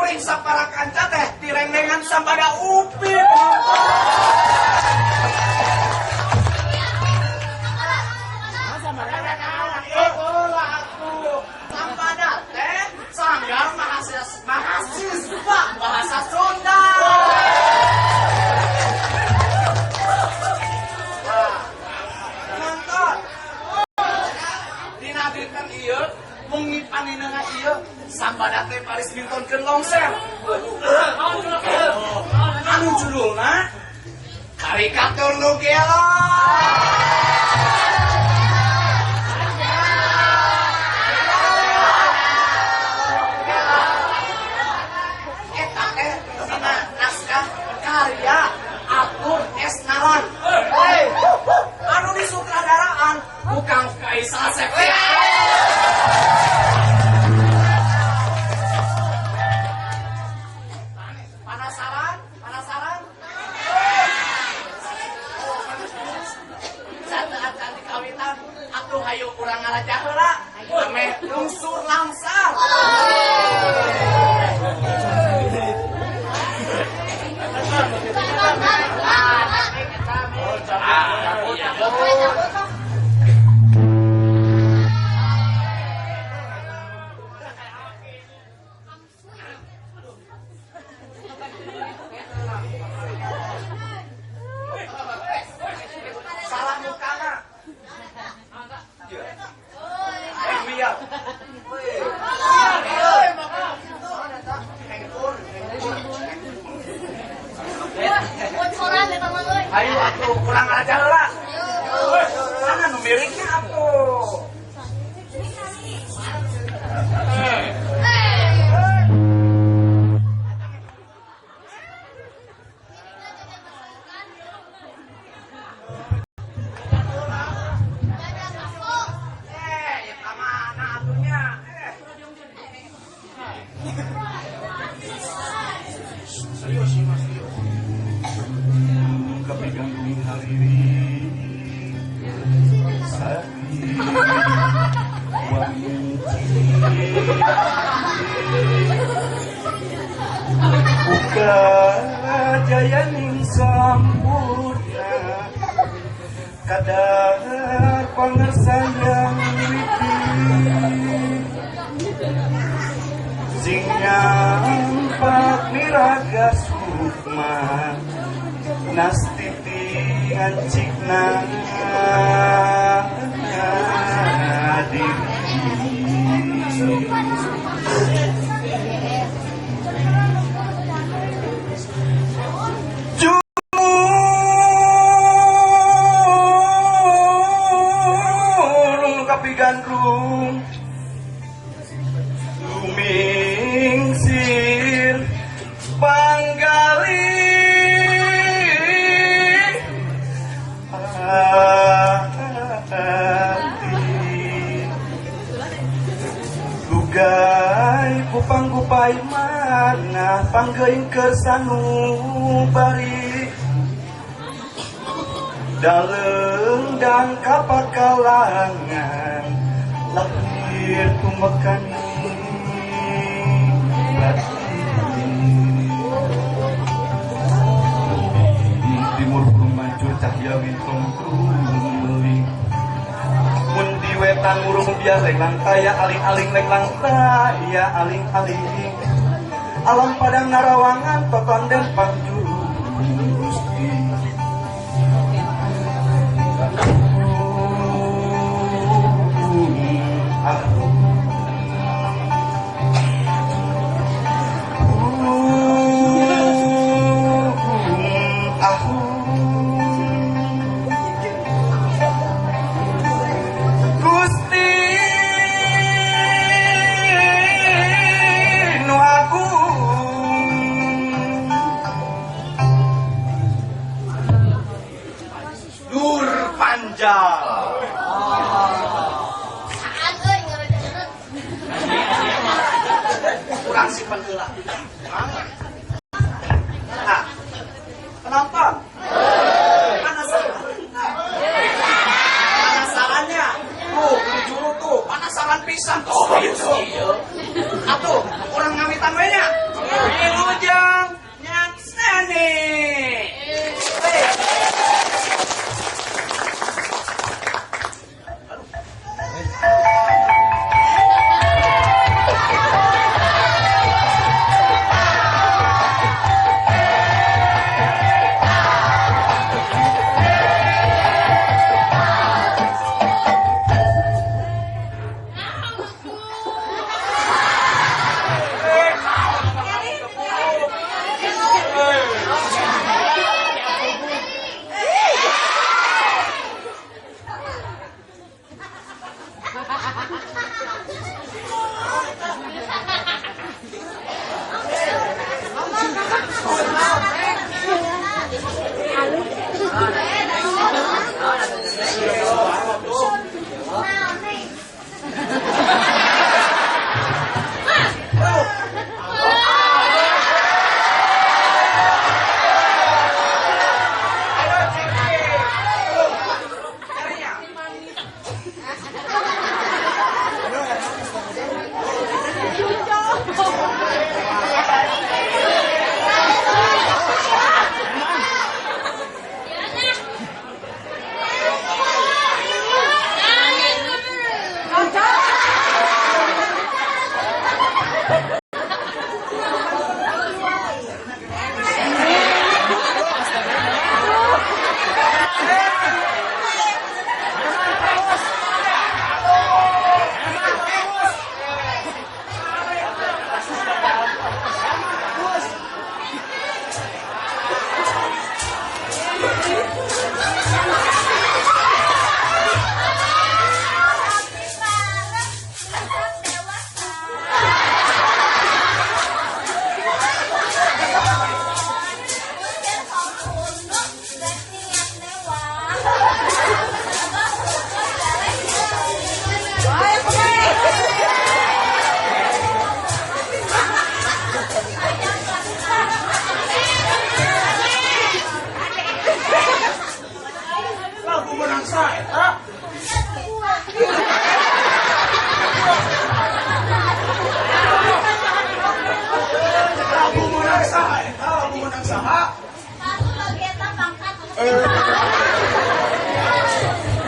Kuring sapara kanca teh direngdengan Sambada Upit. Sambada teh sanggar mahasiswa bahasa Sunda. Nonton. Dina dinten ieu wengi paninengan ieu Sambada teh paris mintonkeun longser. Anu judulna Karikatur Nu Gelo. Eta teh dina naskah karya Arthur S. Nalan. Anu disutradaraan ku Kang Faisal Septian. Penasaran? Penasaran? Saat dikawitan atuh hayu urang ngarajah heula. Meh lungsur langsar. Salah mukana. Biar. Ayo atuh kurang ajar lah. Mana nu miriknya atuh? Eta mana atuhnya? Serius sih mas, serius. Kapiganggung haliri sati wanci buka jayaning sampurna kadar pangersayang witi sing nyampak miraga sukma nastiti ngancikna diri. Jurung kapigandrung lumingsir panggali hati lugai kupang-gupai mana panggeing kersanubari daleng dan kapakalangan lahir tumekani batin. Timur burung mancur cahya wintong krumeli mun di wetan murung biar leng taya aling-aling leng taya aling-aling alam padang narawangan totonden pangjuru Gusti. Gusti nu agung Dur panjang. Kurang simpen heula. Nah, penonton. Penasaran? Penasarannya? Tuh, beli juru tuh, penasaran pisan. Oh, gitu. Atuh, urang ngawitan we nya. Wilujeng nyakseni. Lagu menang saya. Lagu menang saya, lagu menang saha.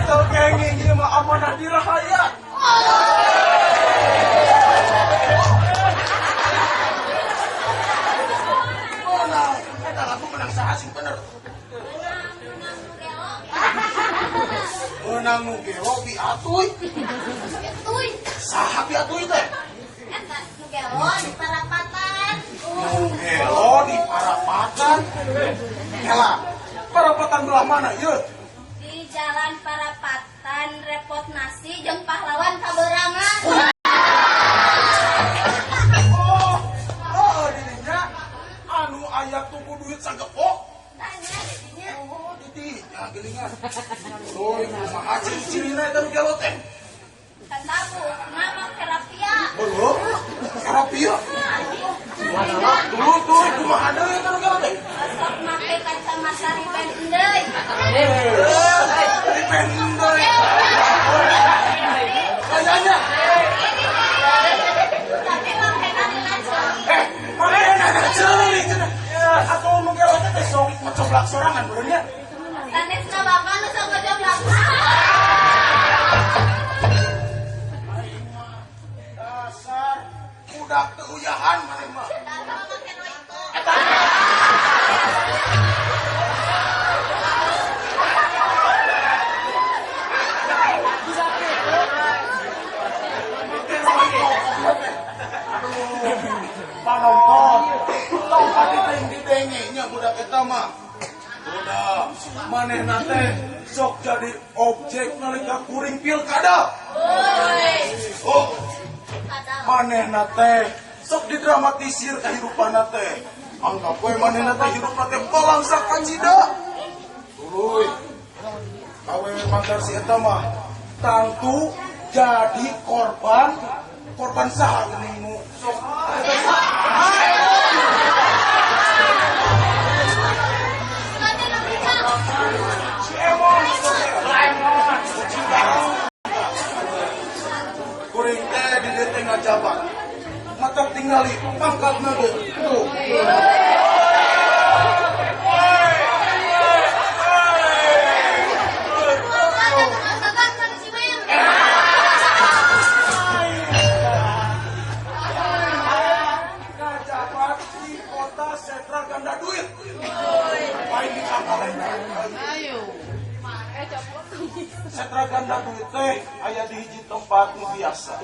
Teu kenging ieu mah amanah dirahaya. Menang, eta lagu menang saha sing bener. Menang nu gelo bi atuy. Saha bi atuy teh? Nu gelo di parapatan. Nu gelo di parapatan. Kela, parapatan belah mana ieu? Di jalan parapatan repot nasi jeung pahlawan kaberangan. Oh, oh dirinya anu aya tuku duit sagepok. Tanya didinya. Oh, didinya geuningan. Tuluy kumaha ciri-cirina eta nu gelo teh? Kan tabu, nama kerapia. Heuh, karapia. Tuluy tuluy kumaha deui eta nu gelo teh? Sok make kacamata riben deui. Riben deui. Kayaknya. Tapi makena dina ceuli. Makena dina ceuli cenah. Atau nu gelo teh sok ngocoblak sorangan beureun nya. Sanesna bapak nu sok ngocoblak. Dasar budak teu uyahan maneh mah. Dasar make roiko. Panonton, tong pati teuing didenge nya budak eta mah. Budak manehna teh sok jadi objek nalika kuring pilkada. Oh, manehna teh sok didramatisir kahirupanna teh. Anggap we manehna teh hirupna teh balangsa kacida. Tuluy, awewe mantar si eta mah tangtu jadi korban korban saha geuning nu sok si Emon, kuring teh di dieu teh ngajabat. Mata Tinggali pangkatna ge. Tuh. Ada tukang dagang kan simen. Ngajabat di kota sentra ganda duit. Lain di Cangkalengka. Sentra ganda duit teh aya di hiji tempat nu biasa.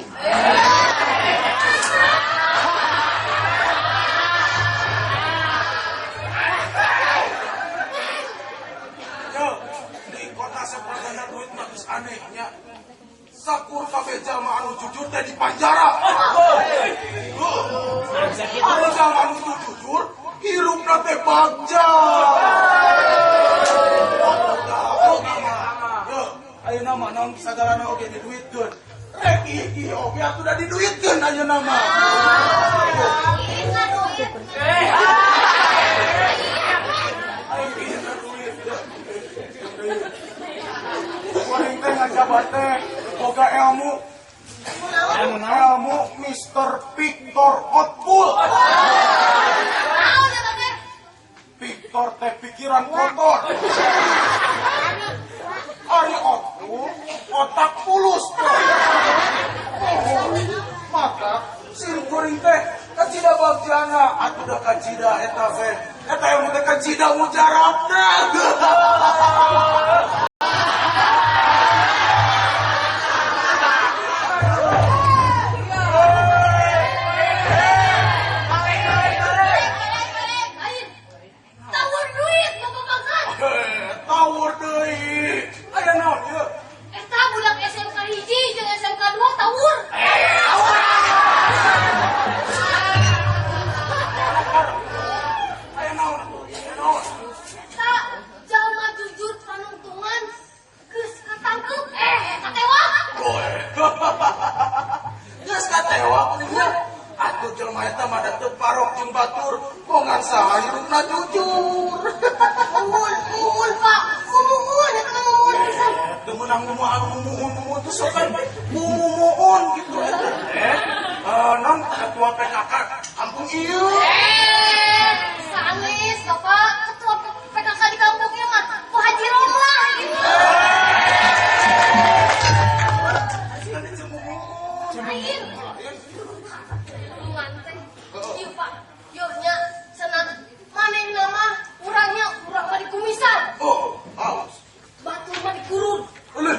Yo, di kota sentra ganda duit mah geus aneh nya. Sakur kabeh jalma anu jujur teh di panjara. Anu jalma anu teu jujur hirupna teh bagja. Yo, ayeuna mah naon sagalana oge diduitkeun. Rek iki oge atuh da diduitkeun ayeuna mah. Ini duit. Ayo ieu duit. Kuring teh ngajabat teh boga ilmu. Ilmu Mr. Victor Otpul. Naon eta teh? Victor teh pikiran kotor. Ari Otpul otak pulus. Oh, maka sim kuring teh kacida bagjana atuh da kacida eta teh. Eta ilmu teh kacida mujarabna. Ayo. Tawur duit bapak pangkat. Eh, tawur deui. Aya naon ieu? Eta budak SMK 1 jeung SMK 2 tawur. Aya naon atuh? Aya naon? Eta jalma jujur panungtungan geus katangkep katewak. Geus katewak nya. Atuh jelema eta mah da teu parok jeung batur, bongan saha hirupna jujur. Muhun, muhun Pak. Mumuhun eta mah mumuhun pisan. Teu meunang ngumuan mumuhun mumuhun teh sok kan mumuhun gitu eta. Non ketua PKK kampung ieu. Sanes Bapak, ketua PKK di kampung ieu mah Bu Haji Romlah gitu. Tadi jeung mumuhun. Lain. Hubungan teh. Ieu Pak, yo nya cenah manehna mah urangnya urang mah dikumisan, Oh, awas. batur mah dikurun. Uleuh.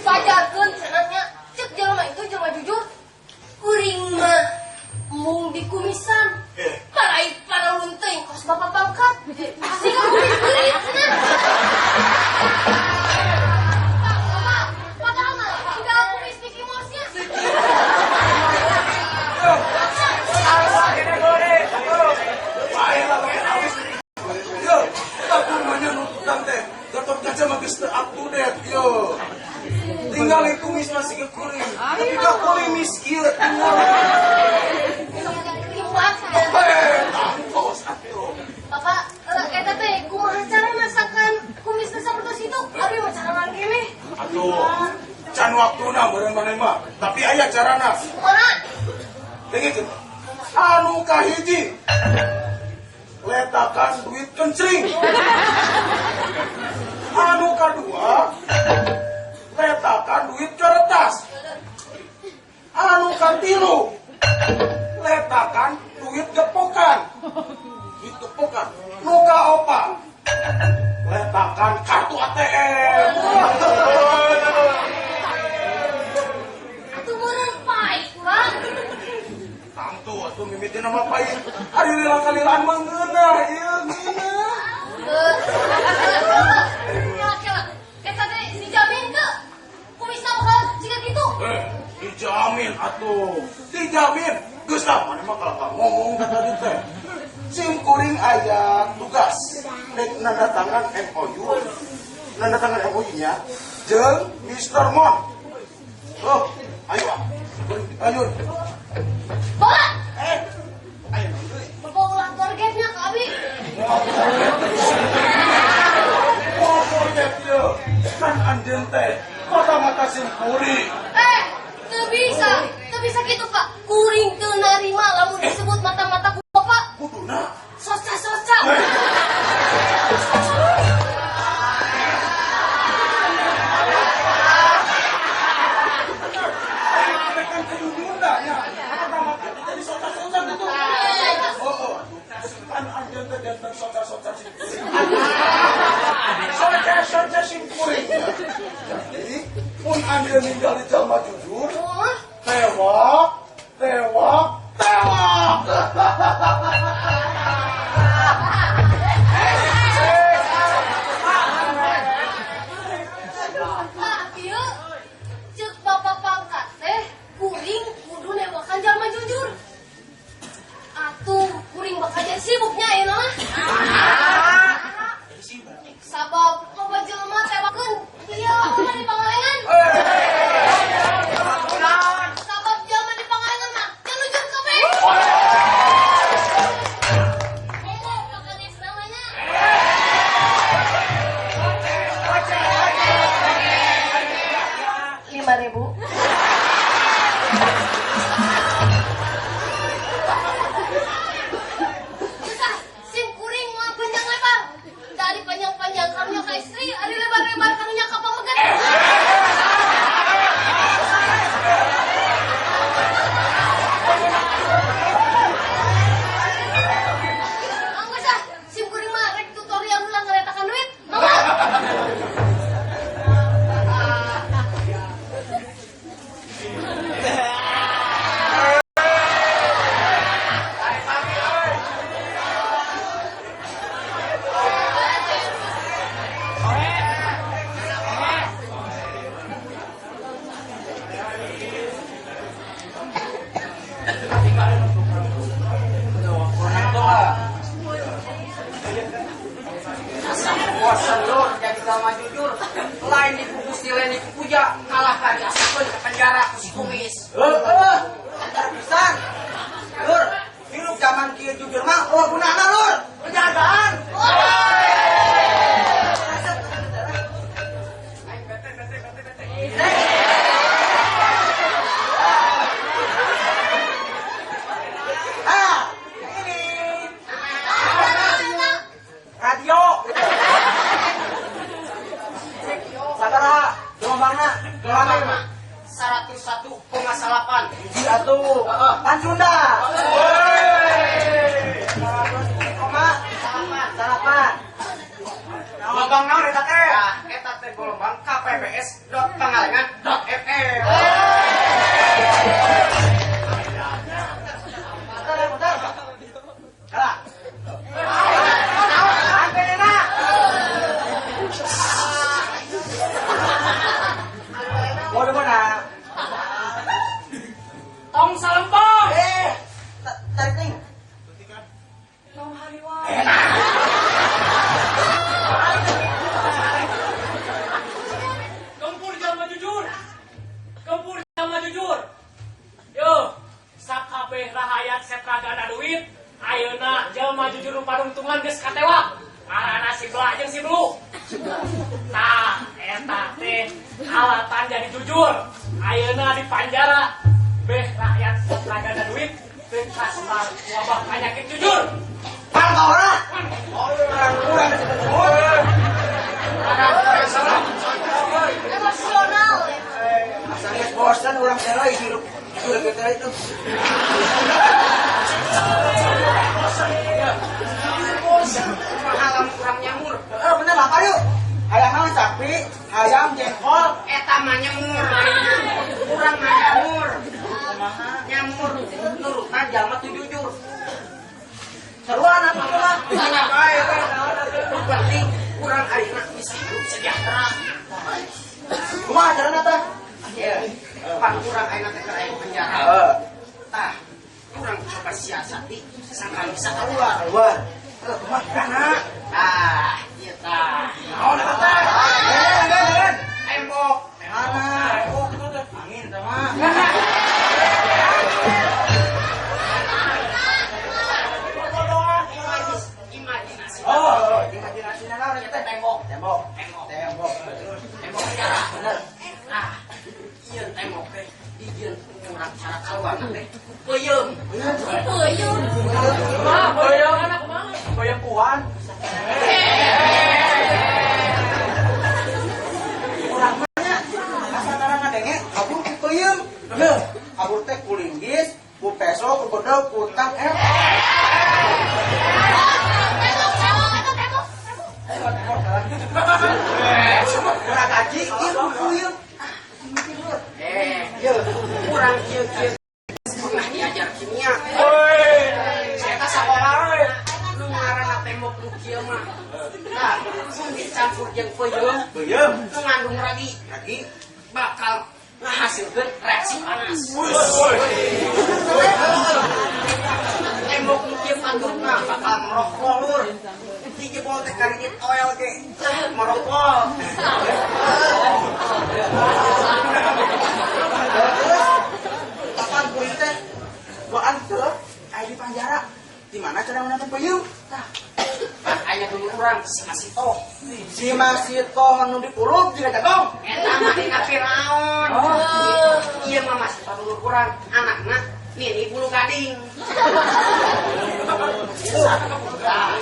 Fajarkeun cenah nya cek jelema itu jelema jujur. Kuring mah mung dikumisan. Eh. Paraik para teuing kos bapak pangkat. Siga kumis geurit cenah. Pak, Bapak, padahal mah siga kumis Mickey Mouse-nya. Bae lah bae awis. Yo, tapi mah nuntutan teh. Gatot Kaca mah geus teu up to date yo. Tinggal kumis masih ke kuring. Tapi ka kulimis kieu tinggal. Limbak. Eh, tangkos atuh. Bapak, eta teh kumaha cara masakan kumisna sapertos itu? Abi mah cara keneh. Atuh, can waktuna meureun maneh mah. Tapi aya carana. Kumaha? Dengekeun. Anu kahiji. Letakan duit kencring. Anu kadua, letakan duit kertas. Anu katilu, letakan duit gepokan. Duit gepokan. Nu kaopat, letakan kartu ATM. Atuh meureun pait, Pak. Tangtu atuh mimitina mah pait. Ari lila kalilaan mah ngeunah ieu ngeunah. Kela kela. Eta teh dijamin teu? Kumisna bakal jiga kitu? Eh, dijamin atuh. Dijamin. Geus lah maneh mah kalah ngomong ka tadi teh. Sim kuring aya tugas rek nanda tangan MOU. Nanda tangan MOU-nya jeung Mr. Mon. Oh, ayo ah. Kuring ayo. Bapak, Eh, ayo deui. Bapak ulah targetnya ka abi. Mau target ieu. Kan anjeun teh mata-mata sim kuring. Eh, teu bisa. Teu bisa gitu, Pak. Kuring Anjeun ninggal di jalma jujur, tewak, tewak, tewak. Ieu ceuk bapak pangkat teh kuring kudu newakan jalma jujur. Atuh kuring bakal jadi sibuknya ayeuna mah. Sabab loba jelema tewakeun ieu mah di Pangalengan. Sabab jelema di Pangalengan mah can jujur kabeh. Ngomong bakal geus namanya. 5.000. Susah, sim kuring mah panjang lebar. Dari panjang-panjang karunya ka istri, ari lebar-lebar karunya ka pameget. Anggeus ah, sim kuring mah rek tutorial heula ngaretakan duit. Mangga. Bosan lur jadi jalma jujur. Lain dikukus lain dikukuja kalah ka diasupkeun ke penjara ku si kumis. Heeh. Pisan. Lur, hirup zaman kieu jujur mah eueuh gunana lur. Penjagaan. Ah, ini radio. Sabaraha gelombangna? Gelombang mah 101,8. Hiji atuh. Pan Sunda. 1,8. Gelombang naon eta teh? Tah, eta teh gelombang kpbs.pangalengan.fm. Putar, putar. Kalah. Antena. Waduh, mana? Tong salempong. Eh, tarik nih. Tong hariwa. Gempur jalma jujur. Gempur jalma jujur. Yo, sakabeh rahayat setragana duit, ayeuna jalma jujur nu padungtungan geus katewak. Ngaranna si Bela jeung si Belu. Tah, eta teh alatan jadi jujur. Ayeuna di panjara beh rakyat setragana duit teu kasebar wabah penyakit jujur. Pang ora. Orang kurang disebut. Emosional ya. Asa geus bosan urang teh euy hirup hirup kita itu. Kumaha lamun kurang nyamur? Eh, bener lapar yuk. Hayang naon sapi, hayam jengkol. Eta mah nyamur. Kurang mah nyamur. Nyamur nurutan jalma teu jujur. Seruan apa mah? Sana bae we. Nu penting urang ayeuna bisa hidup sejahtera. Kumaha carana tah? Ieu, pan urang ayeuna teh keur aya penjara. Heeh. Tah, urang coba siasati sangka bisa keluar. Keluar. Heuh, kumaha carana? Ah, ieu tah. Naon eta teh? Eh, eh, eh. Tembok. Mana? Oh, kitu teh. Angin teh mah. Imajinasi. Oh, imajinasina naon eta teh? Tembok. Tembok. Tembok. Tembok. Terus Tembok penjara. bener. Ah, ieu tembok teh dijieun urang cara keluar teh peuyeum. Peuyeum. Kumaha boyongan kumaha? Goyang kuan. Urang mah nya asa ngaran ngadenge kabur ku peuyeum. Heuh, kabur teh ku linggis, ku peso, ku bedog, ku tang eh. Tembok, tembok, eta tembok. Tembok. Kurang gaji, ieu ku peuyeum. Ye, kurang kieu-kieu pernah diajar kimia. Saya sekolah we. Nu ngaranna tembok nu kieu mah. Nah, mun dicampur jeung peuyeum, Peuyeum. Nu ngandung ragi, Ragi. Bakal ngahasilkeun reaksi panas. Tembok nu kieu pantutna bakal merokok, lur. Dijebol teh karidit oil ge. Merokok. Terus kapan kuring teh duaan teu aya di penjara. Di mana cara menangkan peuyeum? Tah, Pan aya dulu urang si Masito. Si Masito nu dikurung jiga jagong. Eta mah dina Firaun. Ieu mah Masito dulu urang, anakna Nini Bulu Gading. Tah,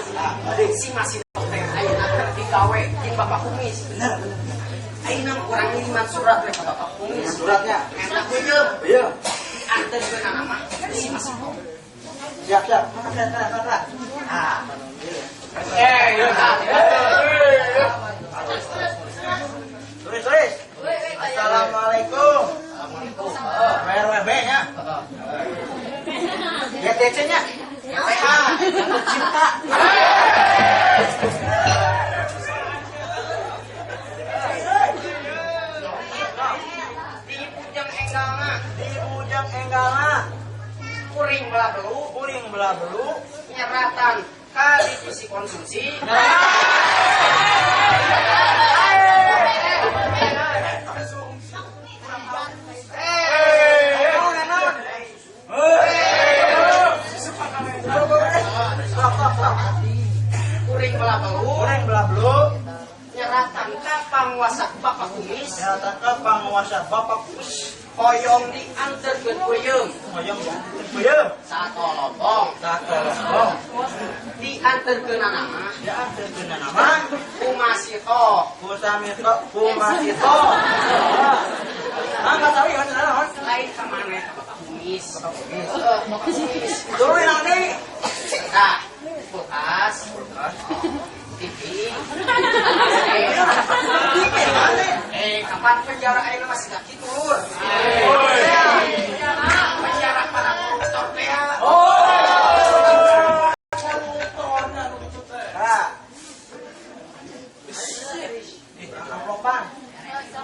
si Masito teh ayeuna keur digawe jeung Bapak Kumis. Bener, bener. Ayeuna mah urang ngiriman surat we ka Bapak Kumis. Suratnya. Eta peuyeum Peuyeum. Dianterkeun nama si Masito. Siap, siap. Mana, mana, mana? Ah, Eh, iya. Tulis, tulis. Assalamualaikum. RWB nya. GTC nya. TA. Jatuh cinta. Di Bujang Enggalna, Di Bujang Enggalna. Kuring belah belu, Kuring belah belu. Nyeratan ka divisi konsumsi. Naon, naon? Stop, stop, stop. Kuring belah belu, Kuring belah belu. Nyeratan ka panguasa Bapak Kumis, Nyeratan ka panguasa Bapak Kumis. Hoyong dianterkeun peuyeum Hoyong peuyeum. Satolobong. Satolobong. Dianterkeun nama Dianterkeun nama ku Masito. Ku Samito, ku Masito. Ah, nggak tahu ya, naon? Lain ka maneh, ka Bapak Kumis. Bapak Kumis. Heeh, Bapak Kumis. Tuluy naon deui? Tah, kulkas, TV. Eh, kapan penjara ayeuna masih gak kitu, lur. Penjara para koruptor teh. Koruptornya nu kitu teh. Nah. Ih, amplopan.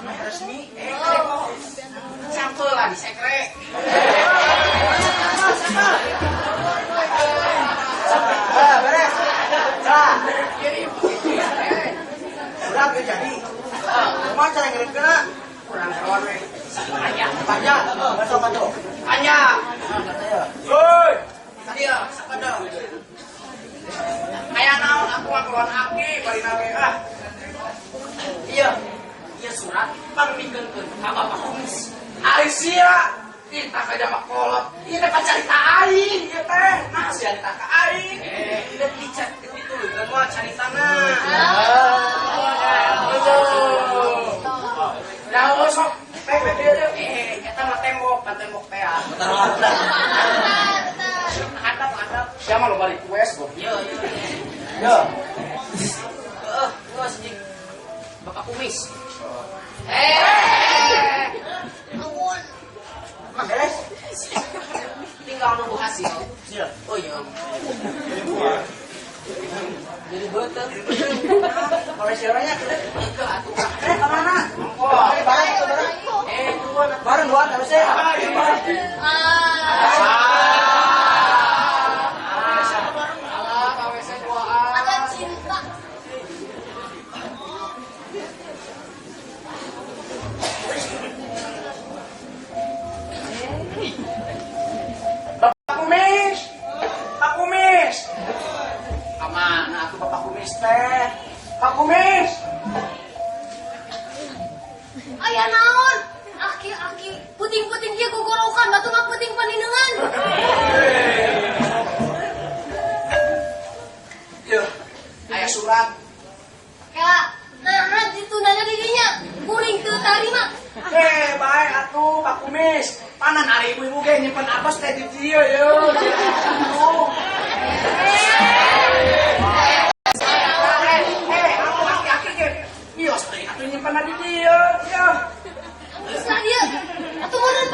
Meh resmi. Eh, sampel lah di sekre. Ah, beres. Nah. Udah geus jadi. Kumaha cara ngirimkeunna? Kurang kawan we. Panjang. Panjang, besok atuh. Panjang. Woi. Tadi ya, sapada. Kayak naon aku mah keluar aki bari nage ah. Iya. Iya surat pangmikeunkeun ka Bapak Kumis. Ari sia. Kita ka jama kolot. Ieu teh pacarita aing ieu teh. Nah, sia carita ka aing. Eh, udah dicat dituluykeun mah caritana. Nah, oh, sok. Pek pek dia dia. Eh, eta mah tembok, pan tembok teh. Hadap, hadap. Sia mah loba request goblok. Iya, iya. Yo. Heeh, geus jeung Bapak Kumis. Eh, Ampun. Mah beres. Tinggal nunggu hasil. Siap. Oh iya. Jadi beuteung. Kalau siaranya Itu atuh. Eh, ke mana? Oh. Eh, bareng, itu bareng. Eh, duluan atuh. Bareng dua harusnya. Alah, KWC duaan. Ada cinta. Bapak Kumis. Pak Kumis. Kamana atuh Bapak Kumis Teh. Pak Kumis. Aya naon? Aki-aki puting-puting kieu gogorokan batu mah puting paninengan. Yeuh, aya surat. Ya, nah ditundana dirinya. Kuring teu tarima. Eh, bae atuh Pak Kumis. Panan ari ibu-ibu ge nyimpen apes teh di dieu yeuh. Aduh. Eh, eh, aku aki-aki ge. Ios teh atuh nyimpen di dieu, yeuh. Geus lah dia. Atuh meureun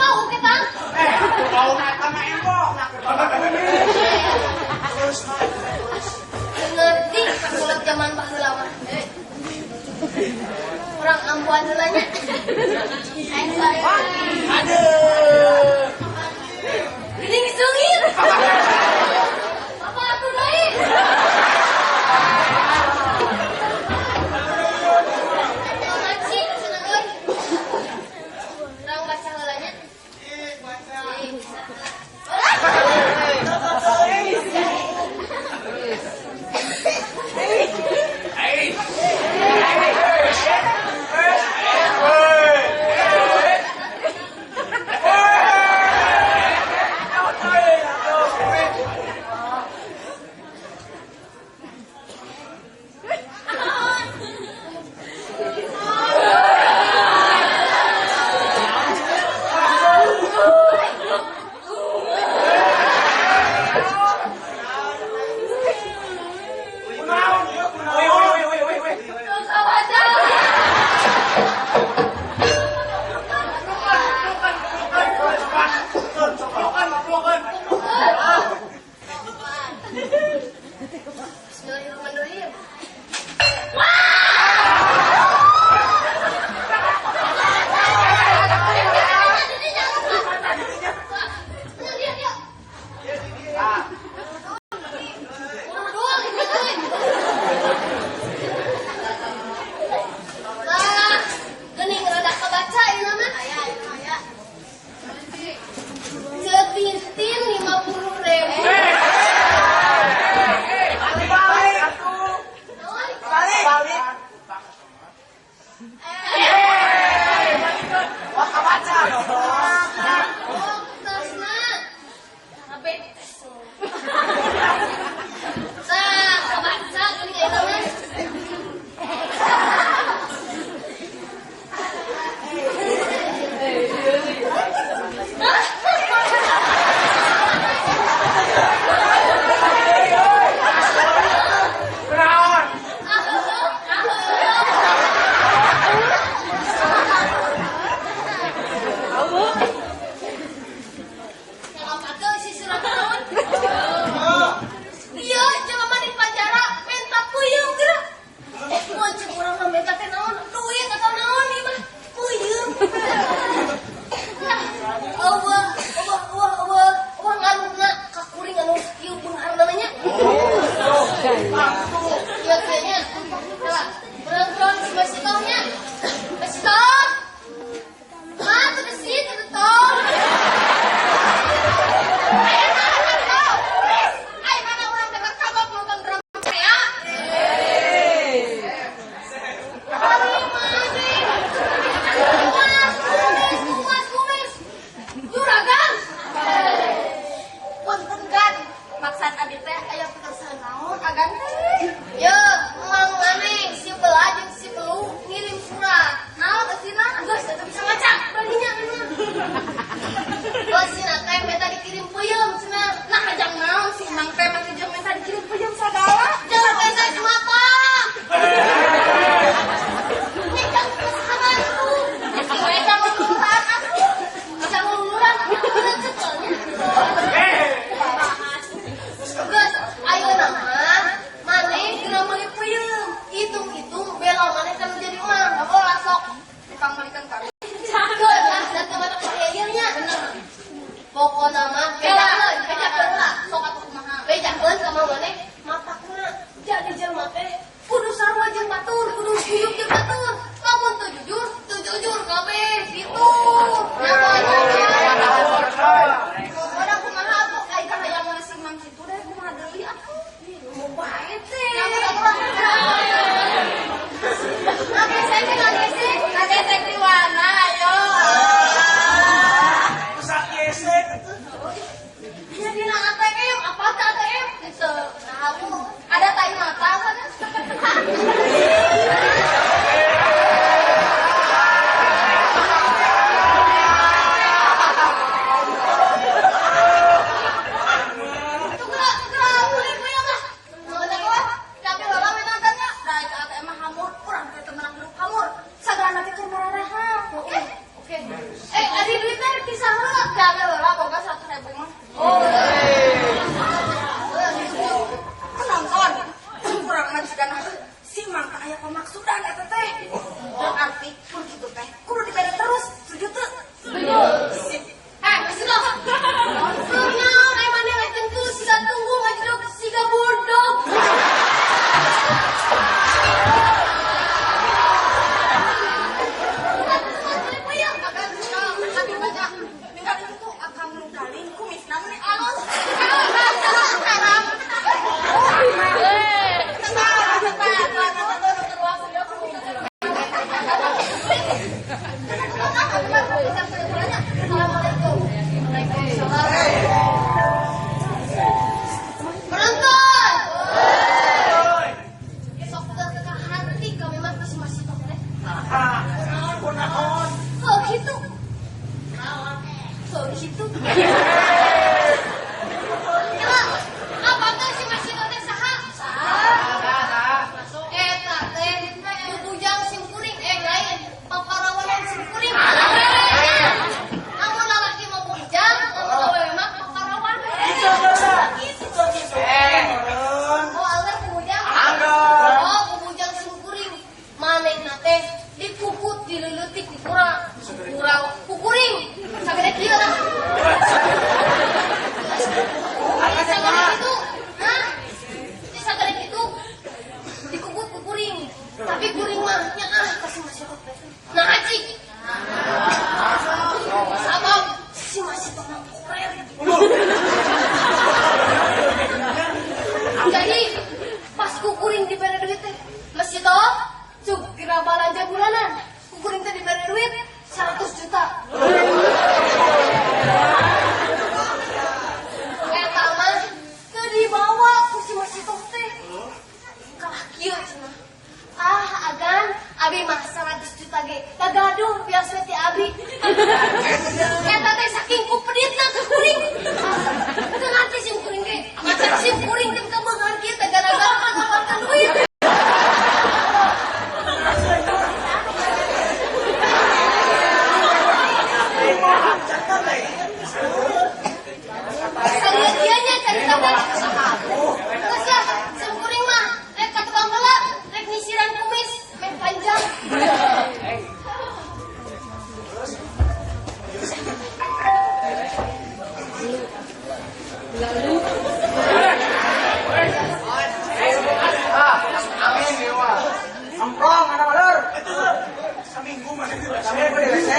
we di WC.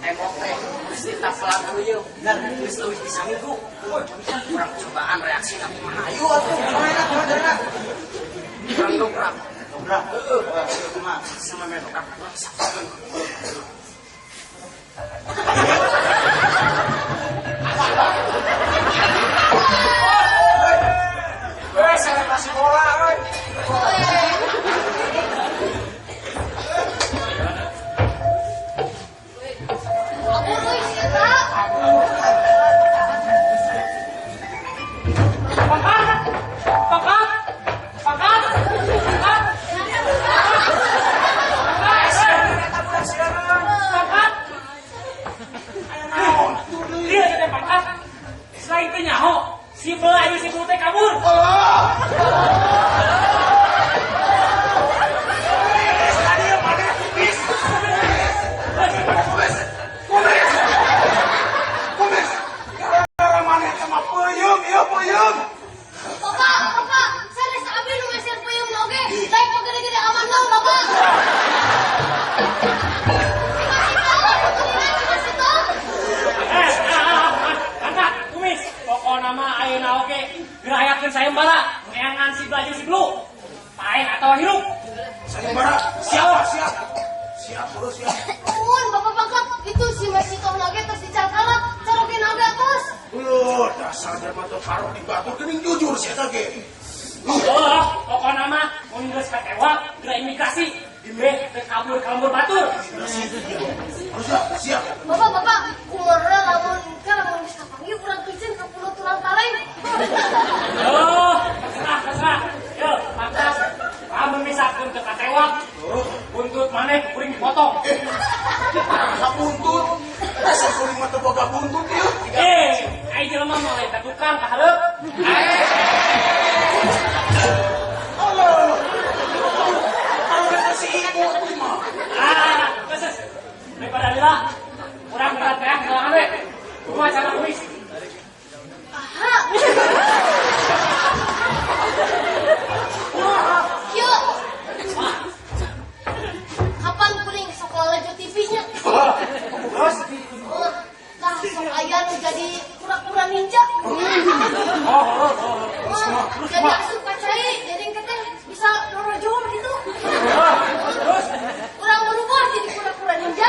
Tembok teh geus ditapelan ieu. Geus leuwih di saminggu. Kurang cobaan reaksi na kumaha. Ayo atuh, kumaha enak, kumaha carana? Kurang dobrak. Dobrak. Heeh. Kumaha? Sama me dobrak kurang saksikeun. Weh, selebrasi bola, weh. Kabur euy si eta. Pangkat! Pangkat! Pangkat! Pangkat! Eta budak siaran. Pangkat! Iya, teh pangkat. Selain teu nyaho, si belah jeung si bulu teh kabur. Tadi yang mana kumis? Kumis. Kumis. Kumis. Gara-gara maneh sama peuyeum, ieu peuyeum. Bapak, bapak, sanes abi nu meser peuyeum oge. Daek mah gede-gede aman dong, Bapak. Si Masito, si Masito. Eh, pangkat, kumis. Pokona mah ayeuna oge gerayakeun sayembara, neangan si belah jeung si bulu. Paeh atawa hirup. Sayembara, siap, siap. Siap, bro, siap. Nuhun, Bapak pangkat, itu si Masito oge tos dicangkalak, caroge naga tos. Loh, dasar jelema teu karok di batur geuning jujur si eta ge. Oh, pokona mah mun geus katewak geura imigrasi. Beh, teu kabur ka lembur batur. Harus siap, siap. Bapak, bapak, kumaha lamun ka lamun geus kapanggih urang piceun ka Pulau Tulang Taleng. Oh, terserah, terserah. Yo, pantas. Lamun misalkan teu katewak, buntut maneh kuring dipotong. Eh, buntut. Dasar kuring mah teu boga buntut ieu. Eh, ai jelema mah lain tukang ka hareup. Allah. Kalau kata si ibu tuh mah. Ah, geus geus. Daripada lila, urang berat teh sorangan we. Kumaha cara kumis? Aha. Kieu. Kapan kuring sok lalajo TV-nya? Terus Oh, tah sok aya nu jadi kura-kura ninja. Oh, oh, oh. Wah, jadi asup ka cai, jadi engke teh bisa rorojol gitu. Terus Urang berubah jadi kura-kura ninja.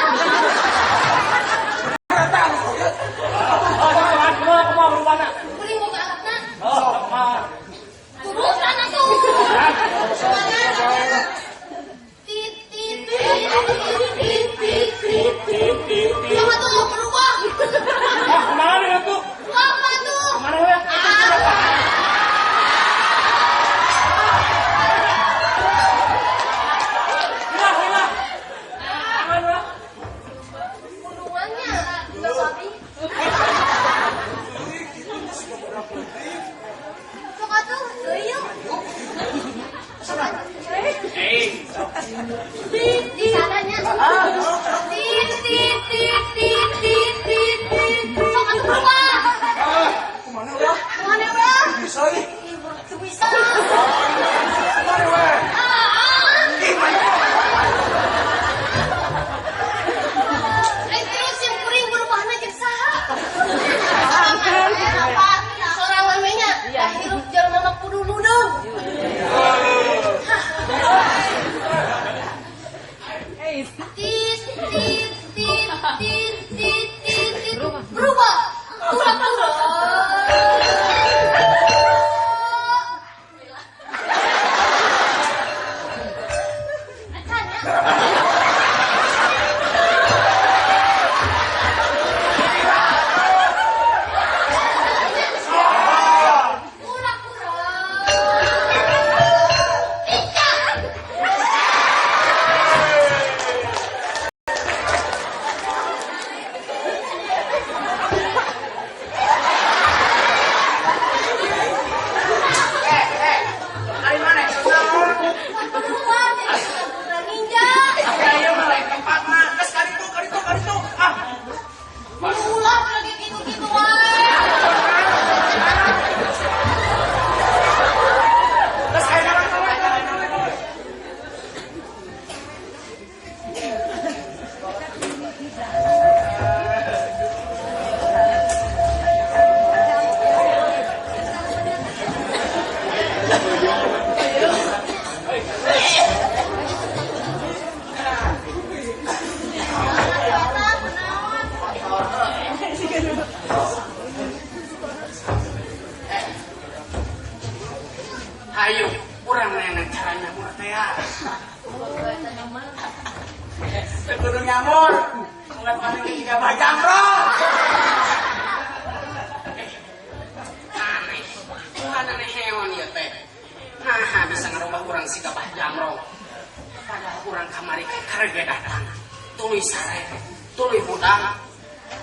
oh, kumaha kumaha kumaha berubahna? Kuring boga alatna. Oh, kumaha? Turutan atuh. Tit tit tit tit tit tit tit tit. Sama tuh berubah. Wah, kumaha nih tuh? Apa tuh? Kumaha we? Ah. nyamur. Mulai paling tiga bajang, bro. Aneh. Tuhan aneh hewan ieu teh. Nah, bisa ngarubah urang siga Bah Jamrong. Padahal urang kamari karege datang. Tuluy sare, tuluy hudang,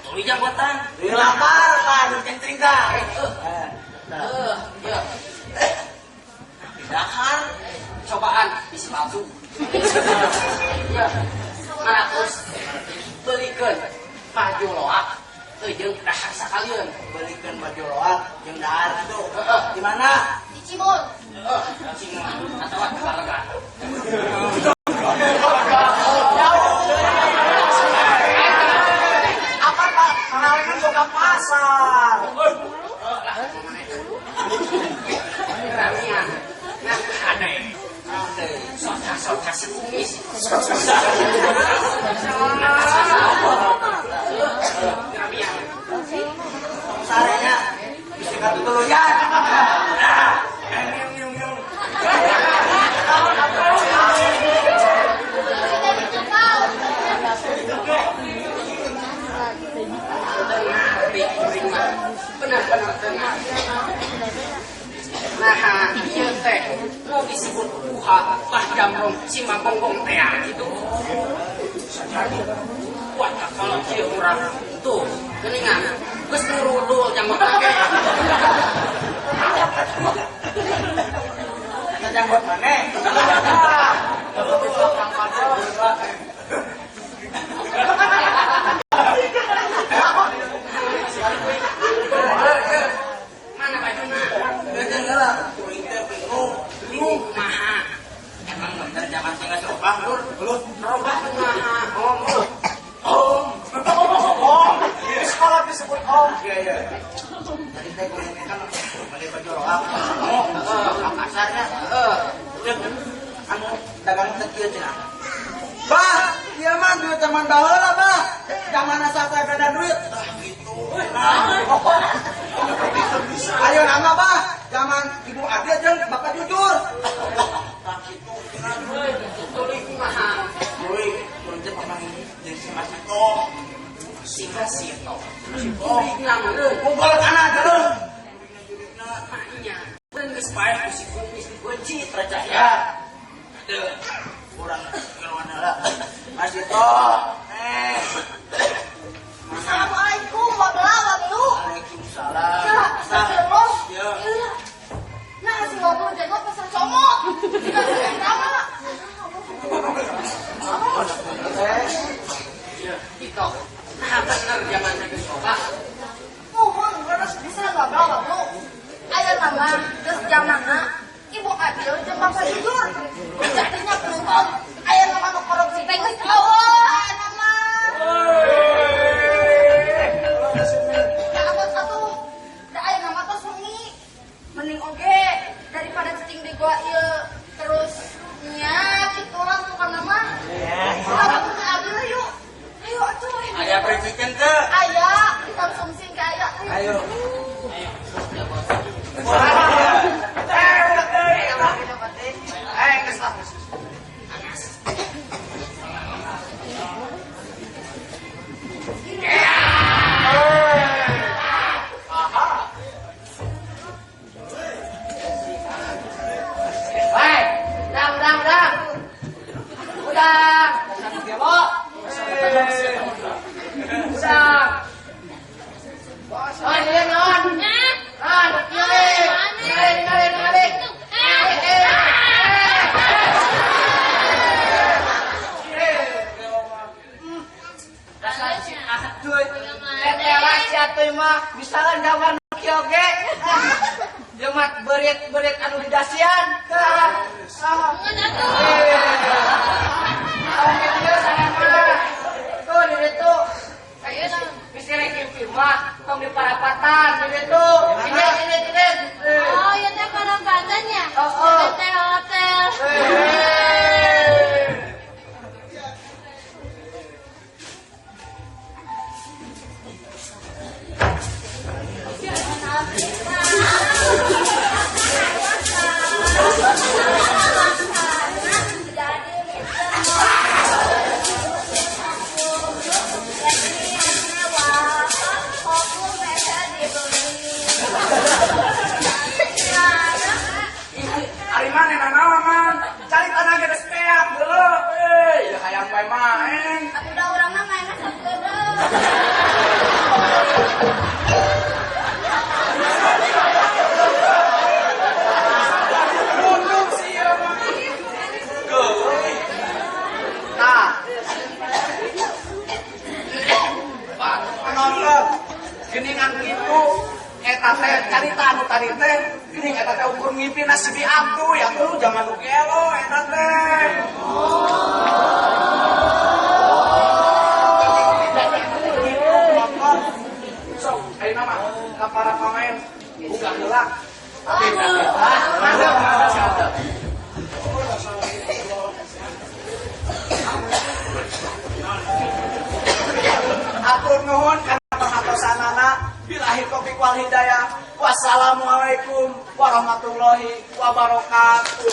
tuluy janggotan. Di lapar kan, kencing ka. Eh, ya. Dahar cobaan bisi palsu. Ya, 500 belikeun baju loak jeung dahar sakalian. Belikan baju loak jeung dahar itu. Heeh. Di mana? Di Cibon. Heeh, Cimon atawa Tegalega. Apa Pak? Pangalengan boga pasar. Ramian. Nah, aneh. Sota-sota si kumis. Ramian. Sarenya bisa katutuluyan. Sudah ditukar. Teu ngarti kuring mah. Bener-bener teu ngarti. Nah, ieu teh nu disebut buha Bah Jamrong si Magonggong teh gitu. Wah, kalau kieu urang tuh geuningan geus nurudul janggot ge. Eta janggot maneh. Mana bajuna? Geus heula, kuring teh bingung. Bingung kumaha? Emang bener zaman teh geus robah, Lur. Robah kumaha? Om. Om. Om. Di sekolah disebut om. Iya, iya. Tadi teh kuring teh kan beli baju loak. Oh, ka pasarnya. Heeh. Jeung anu dagang teh kieu cenah. Bah, ieu mah duit zaman baheula, Bah. Zaman asa gada duit. Ah, gitu. Nah, ayo nama, Bah. Zaman Ibu Ade jeung Bapak Jujur. Tah kitu cenah. Tuluy kumaha? Kuring, kuring teh pernah jeung si Mas Ito. Si Masito. Kuring meureun. Kumpul kana geuleuh. Maknya, beun geus paeh ku si kumis dibeuncit Percaya. Teu. Urang ngeluan heula. Mas Ito. Eh. Assalamualaikum warahmatullahi wabarakatuh. Waalaikumsalam. Ya, astagfirullah. Ya. Iya. Nah, si Wablo jenggot pasar comot. Tidak sering nama. Eh. Gitu. Nah, bener zaman geus robah. Mohon, harus bisa ngobrol Wablo. Aya nama, geus zamanna Ibu Adil jeung Bapak Jujur. Jadinya penonton. Aya nama nu korupsi teh geus eueuh aya nama. Ya ampun atuh. Da aya nama tos wengi. Mending oge daripada cicing di gua ieu terus nya kitu lah tukang nama. Ulah ke Adil yuk. Ayo atuh. Aya percikan teu? Aya dikonsumsi ke aya. Ayo. Eh, geus lah. Hei, udang, udang, udang. Udang. Gelo. Udang. Oh, iya, non. Non, iya, eh. Ningali, ningali, ningali. Eh, eh, eh. Tetelas ya tuh mah misalkan gambar nu kieu oge. Ieu mah beurit-beurit anu didasian. Tong kieu sanana. Tuh di ditu. Bisi rek impi mah tong di parapatan di ditu. Sini sini sini. Oh, iya teh parapatan ya? Oh, oh. Teh hotel. Jadi Gitu. Eta teh carita anu tadi teh geuning eta teh ukur ngimpi si Abdu ya tuh zaman nu gelo eta teh. Gitu penonton. Sok ayeuna mah ka para pemain buka heula. Ah, mantap, mantap, mantap. Atur nuhun kana perhatosanana, billahi taufik wal hidayah. Wassalamualaikum warahmatullahi wabarakatuh.